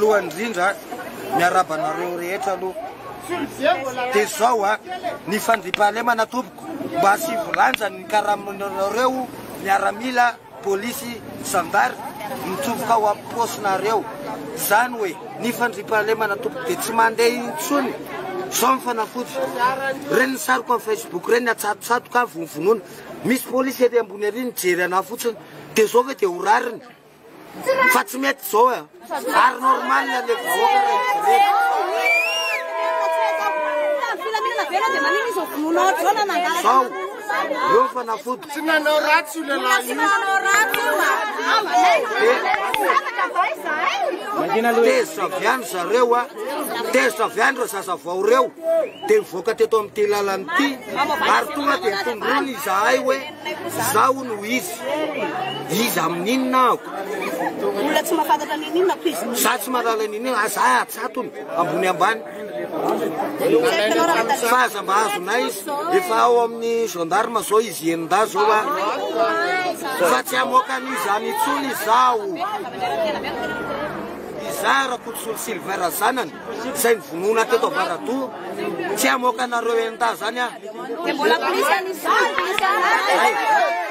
Voalohany indrindra, miarahaba anareo rehetra aloha. Dia izao a, ny fandriampahalemana tompoko, mba asivo lanja ny karamanareo miaramila, polisy, zandary, mitsofoka ao am-paosinareo. Izany hoe, ny fandriampahalemana tompoko dia tsy mandeha intsony. Izao ny fanafody. Ireny ny sariko amin'ny Facebook ireny, atsatotsatoka, vonovonoina. Misy polisy ery ambony ery mijery anah fotsiny. Dia izao ve dia ho rariny? Fa tsy mety zao e. Ary normal le vahoaka raha hijerena. Zao, eo fanafody. Tsy nanao ratsy io lehilahy io. Tezitra avy any zareo a. Tezitra avy any ireo zaza vao ireo. Dia nivoaka teto amin'ity lalana ity. Ary tonga dia nitondroiny izahay hoe Izaho no izy. Iza amin'inona aho? Olona tsy mahafantatra n'inon'inona ko izy. Za tsy mahalala n'inon'inona, za atsatony ambony ambany. Fa aza mba azonay izy. Efa ao amin'ny gendarme zao izy enin-dahy zao a. Fa tsy hamoaka an'izany intsony izaho. Izaho Rakotosolo Sylvain Razanany. Izay nivonoana teto Avaradoha, tsy hamoaka anareo enin-dahy zany aho. Dia mbola polisy any izy, polisy any.